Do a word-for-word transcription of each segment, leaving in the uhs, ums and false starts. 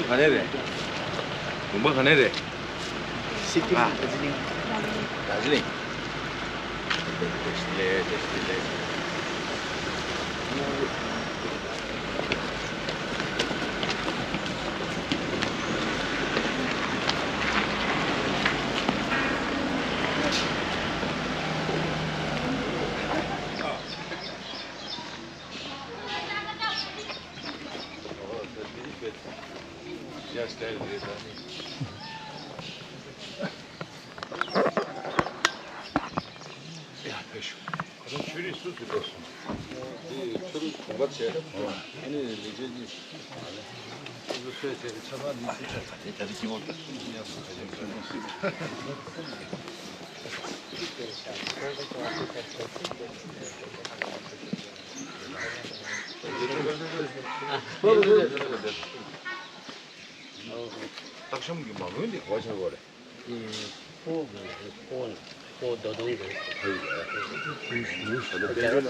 ག་ནས་རེད། ལུང་པ་ག་ནས་རེད། སི་ཀིམ། ཨ། དར་ཇི་ལིང་། དར་ཇི་ལིང་། བདེ་ལེགས། བདེ་ལེགས། ཡ། ཕེབས་ཤོག་ཁོ་རང་ཆོས་རིག་སུ་ཚུད་པར་སོང་། དེ་ཆོས་རིག་གོམ་པ་བྱས། ཨ་ནི་ལས་བྱེད་གཉིས། ཁོ་ཚོ་སོས་བྱས་ཆ་ཚང་འདི་ཚུད་ཆ། ད་ལྟའི་ད་ལྟའི་སྐྱེ་བོ་ཡག་པོ་ག་ཅན་ག་ཅན། སྟག་ཤམ་གྱི་མ་དངུལ་འདི་ག་པར་ཆགས་པ་རེད། ཨོ། ཨོ། ཨོ། རྡོ་སྟོང་གི། ཨོ། ད་ལྟ་དཔལ་འབྱོར་ལ་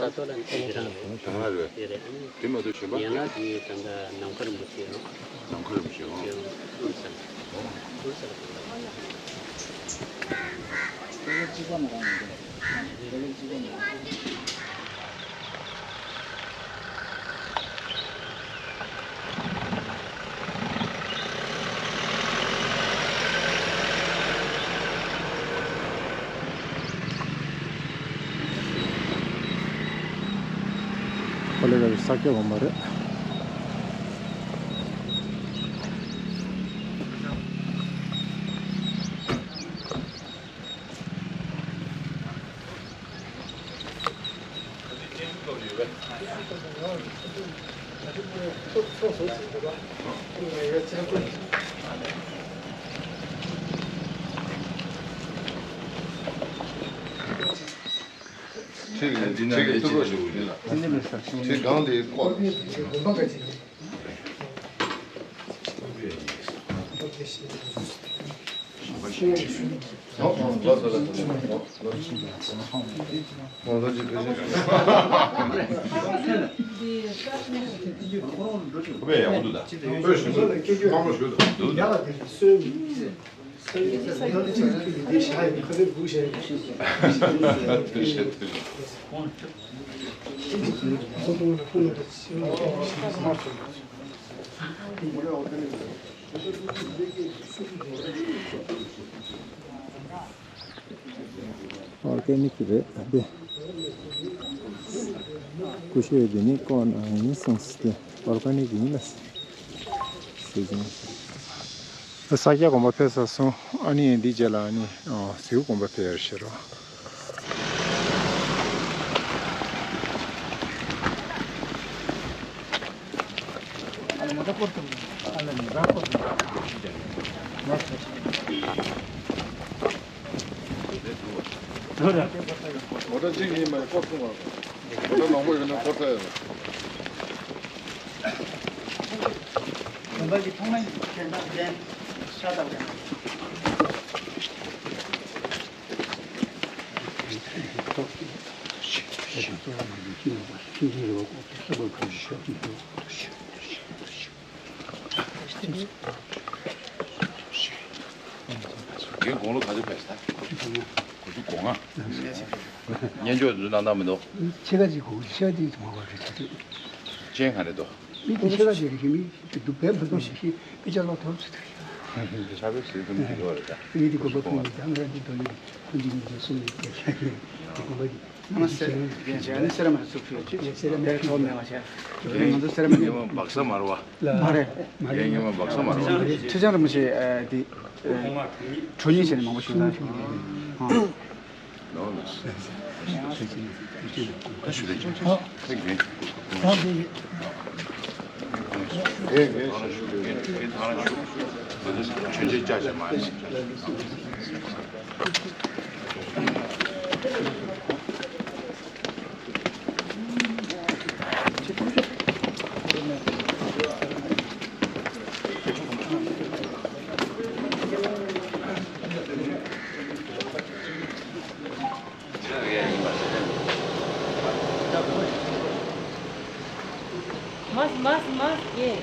ཁྱེད་རང་རེད། དེ་མ་གཏོགས་གཞན་པ། དེ་རེད། དེ་མ་གཏོགས་གཞན་པ། ཡན་ལག་དེ་ད་ལྟ་ནམ་མཁའ་རིན་པོ་ཆེ་ཡང་། ནམ་མཁའ་རིན་པོ་ཆེ་ཡང་། ཡང་ཨུ་རུ་སུ་ལ། ཨུ་རུ་སུ་ལ། ཁོ་ལས་ཀ་ས་སྐྱ་འོ་མ་རེད། ཁྱེད་ཀྱིས་འདི་ན་ཁྱེད་ཀྱིས་ལས་ཐུགས་ཁུར་ཞུ་དགོས་ཡིན་ལ། ཁྱེད་སྒང་དེ་བཀོག་ཨོར་གེ་ནིག་རེད་ད་དེ། ཀུ་ཤུ་དེ་ནི་ཀོན་ཡིན་གསུངས་ཏེ་ཨོར་གེ་ནིག་ཡིན་ལ་ཟེར་ཀྱང་། ས་སྐྱ་དགོན་པ་ཕེབས་ཚར་སོང་། ཨ་ནི་འདི་རྗེས་ལ་ཨ་ནི་ཟེའུ་དགོན་པ་ཕེབས་ཡར་ཤེས་རོགས། ངོ་སྤྲོད་གཅིག་ཡིན་མ་སྐོར་སོང་བ། ངོ་སྤྲོད་མང་པོ་ཡོད་ན་སྐོར་ཐལ་ཡོད། ལུང་པ་གི་ཐོག་མའི་དྲན་དང་ལྡན་ཤ་སྟག་ལྡན། རྒན་དགུང་ལོ་ག་ཚོད་ཕེབས་ས། དགུ་བཅུ་གོ་ལྔ། སྙན་ཅོག་འཛུལ་གནང་སྟངས་མི་འདུག་ཕྱེད་ཀ་ཅིག་གོ་ཕྱེད་ཀ་ཅིག་མ་གོ་རེད་ཆ་ཚོད། ཅན་ག་རེ་འདུག་མི་དེ་ཕྱེད་ཀ་ཅིག་རེད་ཤི་མི་དེ་སྡུག་བས་མི་འདུག་ཤི་ཤི་དཔེ་ཆ་ཀློག་ཐོབ་ཚོད་དུ་ཤི། ཕྱག་དཔེ་ཟེར་དུམ་གྱི་འདུག་རེད་ད། མི་དེ་དགོན་པ་ཕུལ་ནས་ཀྱང་ང་རང་དེ་དོ་ནི་ཕུལ་འདི་ནི་རྒྱལ་སྲུང་ནས་རྒྱལ་ཤ་ཤི་དེ་དགོན་པ་གི། ང་སེ་ར་མ་ཚུགས་ཤོད་ཅིག་སེ་ར་མ་དེར་ཐོབ་མེད་པ་བྱས། ང་ཚོ་སེ་ར་མ་ངས་མ་སྦག་ས་མ་རུ་བ། མ་རེད། ངས་ངས་མ་སྦག་ས་མ་རུ་བ། ཁྲི་བྱང་རིན་པོ་ཆེ་དེ་གྲོ་སྙིང་བྱས་ནས་མང་པོ་ཞུ་ད། ལོ་ལོ། ད་ཞུ་རེ་ཅིག་ཐེག་རེད། ད་དེ་ཡི། ངས་ངས་ད་རང་ཞུ་ངས་ངས་ད་རང་ཞུ། ང་ཚོ་ཆོས་རྗེ་ཅག་ཅེ་མ་ཡིན། མ་མ་མ་ཡེ།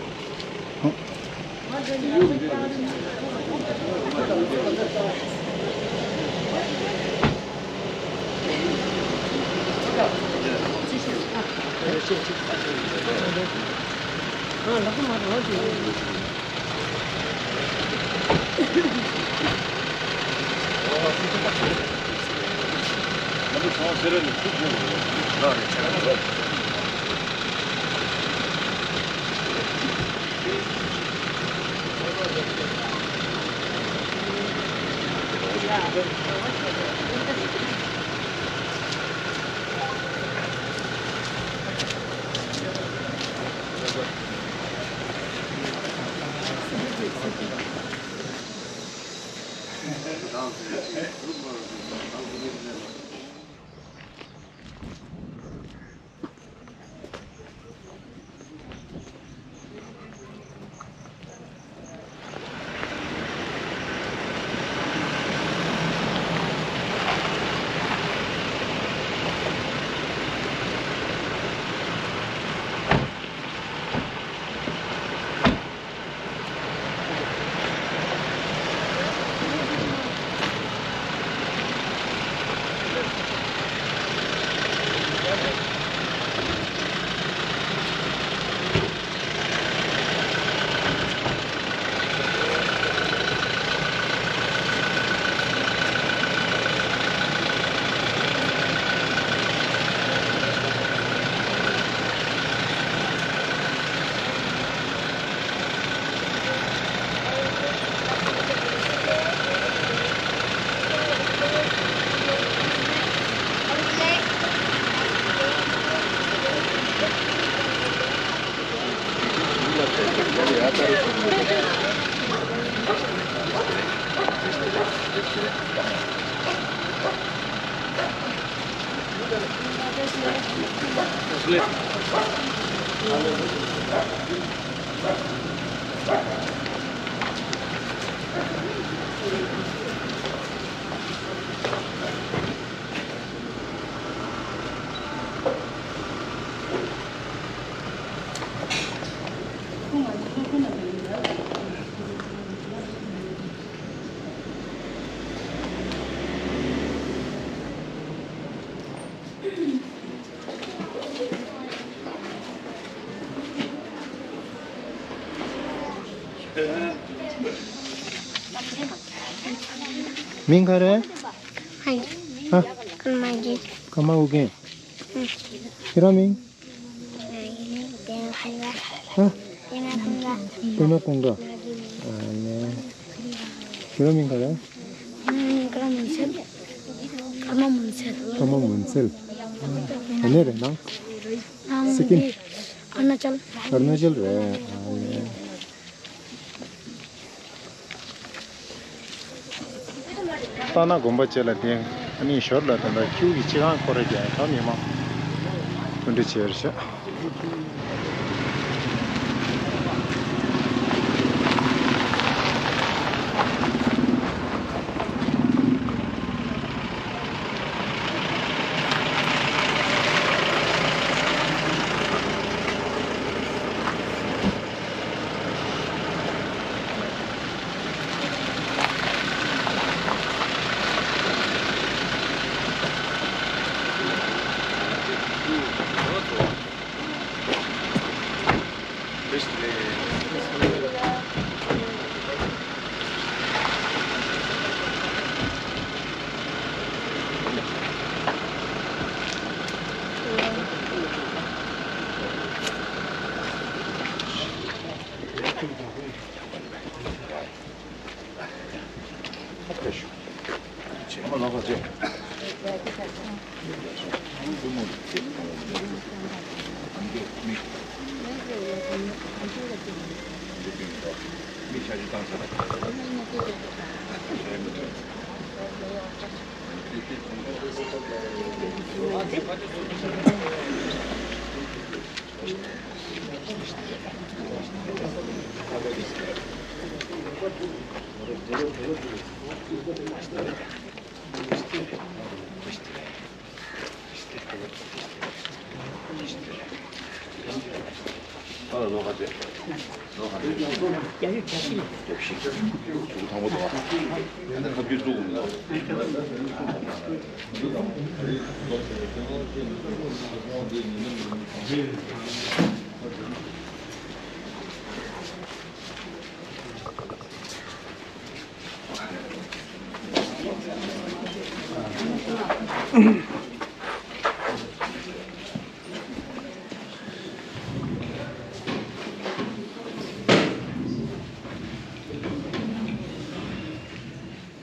མིང་ག་རེ། ཧ། ཀརྨ་ཨོ་རྒྱན། ཀརྨ་ཨོ་རྒྱན། ཨ། ཁྱེད་རང་མིང་། ཨ། པདྨ་ཀུན་དགའ། པདྨ་ཀུན་དགའ། ཨ་ནི། ཁྱེད་རང་མིང་ག་རེ། ཀརྨ་མུན་སེལ། ཀརྨ་མུན་སེལ། ཀརྨ་མུན་སེལ། ཨ་ནི་རེད་ནང་། སི་ཀིམ། ཨ་ནི་ཨ་རུ་ན་ཅལ། ཨ་རུ་ན་ཅལ་རེད། ཨ་ནི། ལྟ་ན་དགོན་པ་བཅས་ལ་བརྟེན། ཨ་ནི་ཞོར་ལ་དེ་འདྲ་ཆུ་གི་ཕྱི་ཁང་སྐོར་ར་རྒྱག་ཡ་ད་མི་མང་འདུ་འགྲིག་བྱས་རེད་ཤག་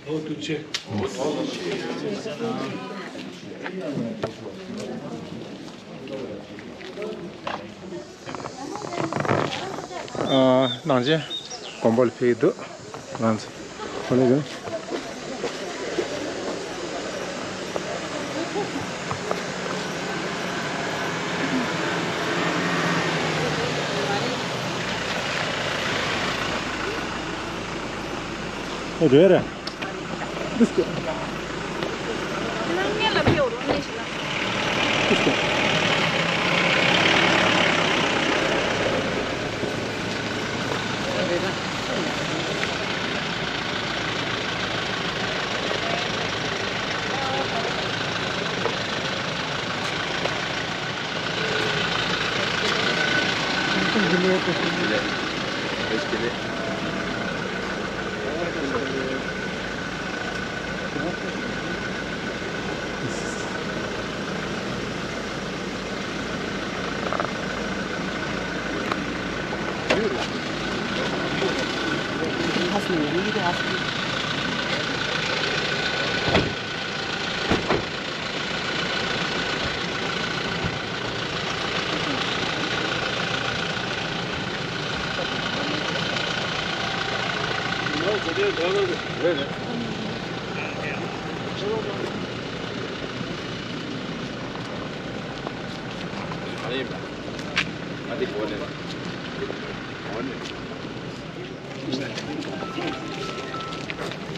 ཨོ་ཐུགས་རྗེ་ཆེ། ཨ། ནང་ཆེན་དགོན་པ་ལ་ཕེབས་ཀྱི་འདུག་ང་ཚོ། ཨོ་ལེ་གི། ཨོ་རེད་རེད།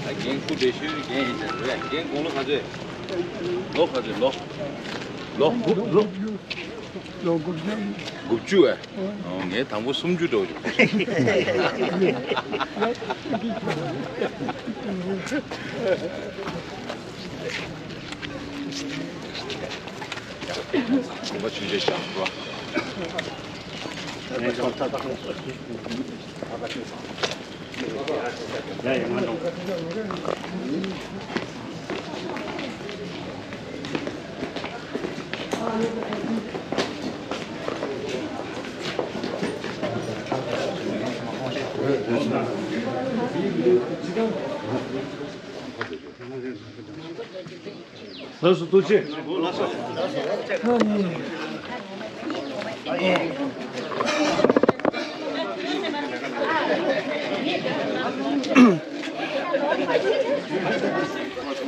རྒན་སྐུ་བགྲེས་ཤོས་རྒན་ཡིན་ཟེར་རེད། རྒན་དགུང་ལོ་ག་ཚོད། ལོ་ག་ཚོད་ལོ། ལོ། ལོ། ལོ་དགུ་བཅུ། དགུ་བཅུ་ཨེ། ཨོ་ངས་དང་པོ་སུམ་ཅུ་འདྲ་བོ་ཞིག་གོམ་པ་ཆུང་ཆུང་བཞག་འགྲོ། ལགས་སོ། ཐུགས་རྗེ་ཆེ།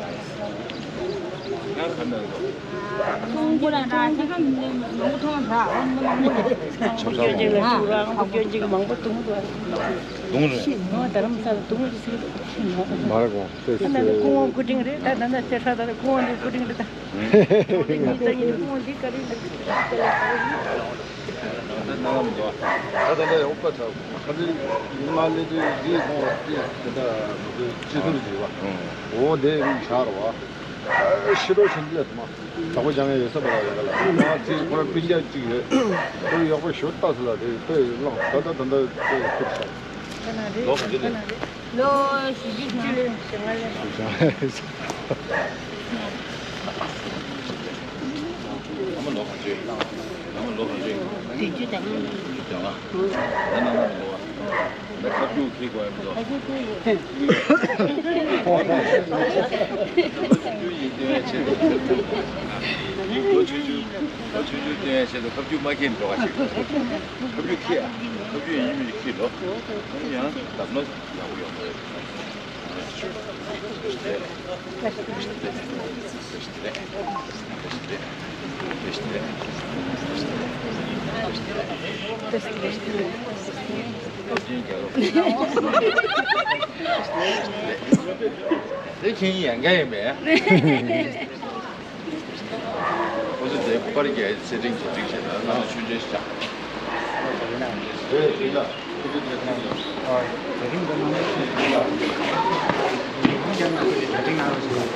ཁོང་ཁོ་རང་རང་ཁྱེད་ཀྱི་མང་པོ་མཐོང་ར། ཁོང་མང་པོ་ཡོད། སྐྱོན་ཅིག་ལ་ཅུ་རང་སྐྱོན་ཅིག་མང་པོ་འདུག་འདུག་རེད། ང་རྡ་རམ་ས་ལ་འདུག་རེད་ཟེར་གྱི་འདུག་མ་རེད་གོང་ཏེ་ཨ་ན་འདི་སྐུ་ངོ་སྐུ་དྲིན་རེད། ད་ད་ད་ཤ་ཤ་ད་སྐུ་ངོ་འདི་སྐུ་དྲིན་རེད་ད། ཁོང་འདི་ཉིད་ད་ཉིད་སྐུ་ངོ་འདི་ག་རེ་རེད། ད་ད་ལྟ་ཡོང་པ་ཚ་ཁ་དེ་ཉི་མ་ལས་དུས་འདིའི་ཁོང་དེ་ད་ཅི་ཟུར་བྱེད་པ། འོ་དེ་ཞར་བ། ཤི་རོ་ཆེན་པོ་ལས་མ། དག་པོ་སྦྱང་ཡ་ཡོད་ས་པ་ལ་ཡོད་ལ། ང་ཚོའི་ཁོ་ར་སྤུན་ཀྱག་གཅིག་ཡོད། ཁོ་ཡག་པོ་ཞོར་ལྟ་ས་ལ་དེ་དཔེ་བླངས་ད་ད་ད་ད་དཔེ་ཐུབ་སོང་། ལོ་ག་ཚོད་རེད། ལོ་བཞི་བཅུ་ཞེ་ལྔ་ལས། ཨ་མ་ལོ་ག་ཚོད་ཡིན། ཨ་མ་ལོ་ག་ཚོད་ཡིན། བདུན་ཅུ་དང་ལྔ། བདུན་ཅུ་དང་ལྔ། ད་ནང་ལ་ལོ། ད་ཁ་རྒྱུག་ཁྱེར་དགོས་ཡ་མི་འདུག་ལོ་ཆུང་ཆུང་ཡིན་སྟོན་ཡ་ཆེད་དུ། ལོ་ཆུང་ཆུང་། ལོ་ཆུང་ཆུང་སྟོན་ཡ་ཆེད་དུ་ཁ་རྒྱུག་མ་ཁྱེར་འགྲོ་བ་ཞིག་ཁ་རྒྱུག་ཁྱེར་ཡ། ཁ་རྒྱུག་ཡིན་མིན་ཁྱེར་ལོ། ཡང་བདག་ནོ་ཡག་པོ་ཡོང་གི་རེད། དེ་ཁྱེད་ཡན་ག་ཡིན་པས། ཁོ་ཚོ་དེ་པར་རྒྱག་སེ་ཊིང་བྱེད་ཅིག་བྱེད་ན་ང་ཚོ་ཆུང་ཆུང་ཞིག་ཆགས། རེད་རེད་ལ། ཁོ་ཚོ་དེ་གནང་ཡོད། ཨ་དེ་རིང་འདི་ནང་ལ་ཞིག་རེད་ལ། དེ་རིང་ཀྱང་ང་ཚོ་དེ་རིང་ང་ཚོ་ཞིག་རེད།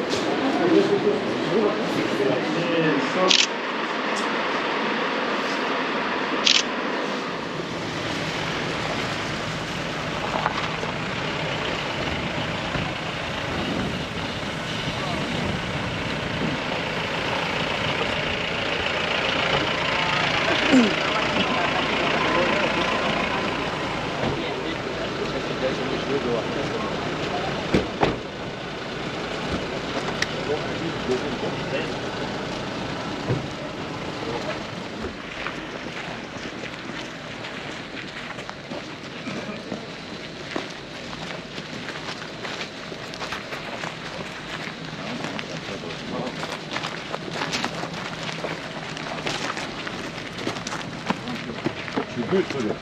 ཇུས་འགོད་ཚུད་རེད།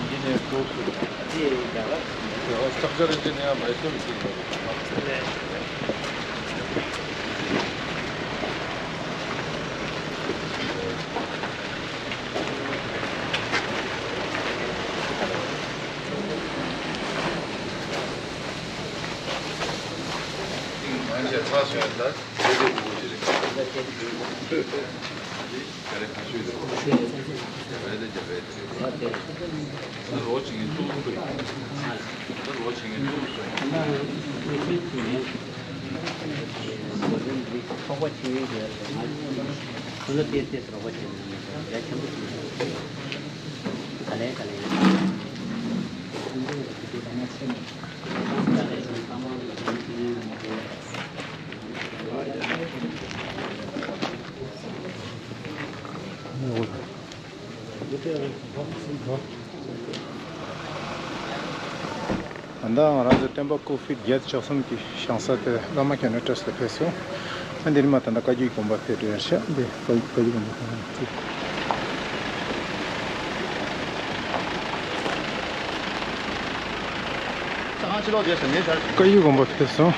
Engineer ཚུད་རེད། Structure engineer Mysore ཞིག་ཡོད་རེད། ང་ཚོས་ཚགས་སོན་ད་ཚེ་སྲོག་དགོས་ཀྱི་རེད། ག་རེ་ཁ་ཤུས་རེད། རྒྱ་བལ་དེ་རྒྱ་བལ་དེ་རེད། ད་རོགས་བྱེད་མཁན་ཏུའུ་ཏུའུ་ཡིན། ད་རོགས་བྱེད་མཁན་ཏུའུ་ཏུའུ་སོང་ཡིན། ཚོགས་པ་ཆེན་མོའི་གི་ང་ཚོ་ལ་ཏོག་ཙམ་རོགས་པ་བྱེད་མཁན་རྒྱ་ཆེན་པོ་ཞིག་ཡིན། ག་ལེ་ག་ལེ། ད་ལྟ་ང་རང་ཚོ་སྟོན་པ་སྐུ་ཕིཊ་བརྒྱད་ཅུ་གྱ་གསུམ་གྱི་བཞེངས་ས་དེ་བླ་མ་ཁྱོད་ནས་བཀྲ་ཤིས་ལ་ཕེབས་སོང་། ཨ་འདིར་མ་ད་ལྟ་བཀའ་བརྒྱུད་དགོན་པ་ཕེབས་འགྲོ་ཡ་ཤག་འདི་བཀའ་བརྒྱུད་དགོན་པ་ཕེབས་སོང་། བཀའ་བརྒྱུད་དགོན་པ་ཕེབས་སོང་།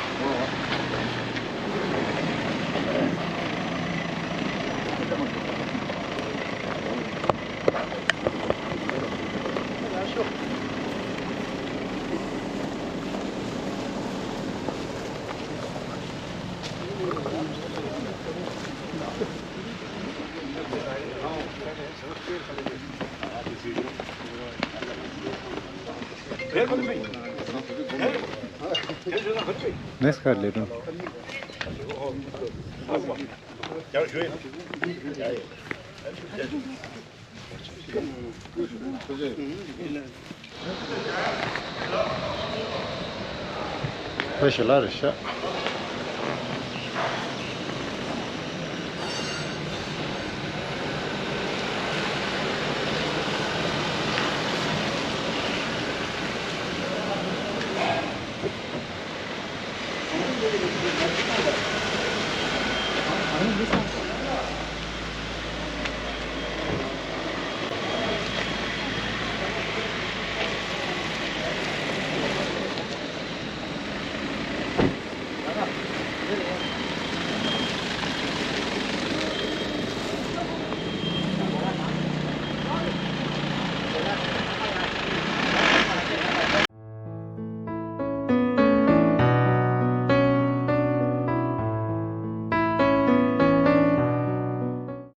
Next card later. ཕ་ཞི་ལ་རེ་ཤག